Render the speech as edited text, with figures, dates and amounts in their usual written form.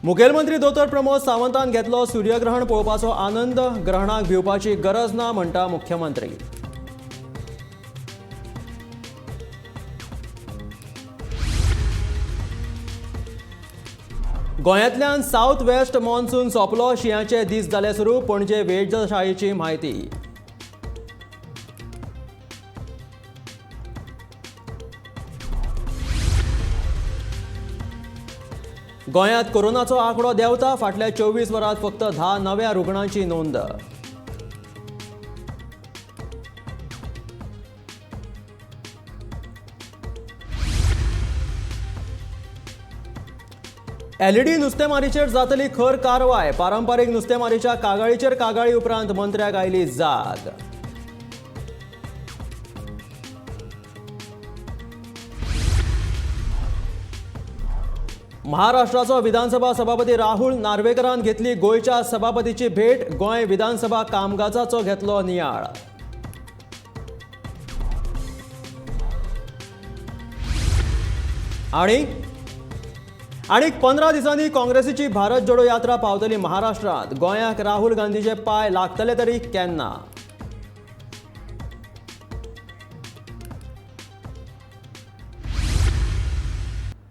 मुखेलमंत्री दोतोर प्रमोद सावंतान घेतलो सूर्यग्रहण पळोवपाचो आनंद. ग्रहणाक भिवपाची गरज ना म्हणटा मुख्यमंत्री. गोंयांतल्यान सावथ वेस्ट मॉन्सून सोंपलो. शिंयाचे दीस जाले सुरू. पणजे वेधशाळेची म्हायती. गोंयांत कोरोनाचो आंकडो देंवता. फाटल्या 24 वरांत फक्त 10 नव्या रुग्णांची नोंद. एलईडी नुस्तेमारीचेर जातली खर कारवाय. पारंपारीक नुस्तेमारीच्या कागाळीचेर कागाळी उपरांत मंत्र्याक आयली जाग. महाराष्ट्राचो विधानसभा सभापती राहुल नार्वेकरान घेतली गोंयच्या सभापतीची भेट. गोंय विधानसभा कामकाजाचो घेतलो नियाळ. आनी आनीक 15 दिसांनी काँग्रेसीची भारत जोडो यात्रा पावतली महाराष्ट्रांत. गोंयाक राहुल गांधीचे पांय लागतले तरी केन्ना?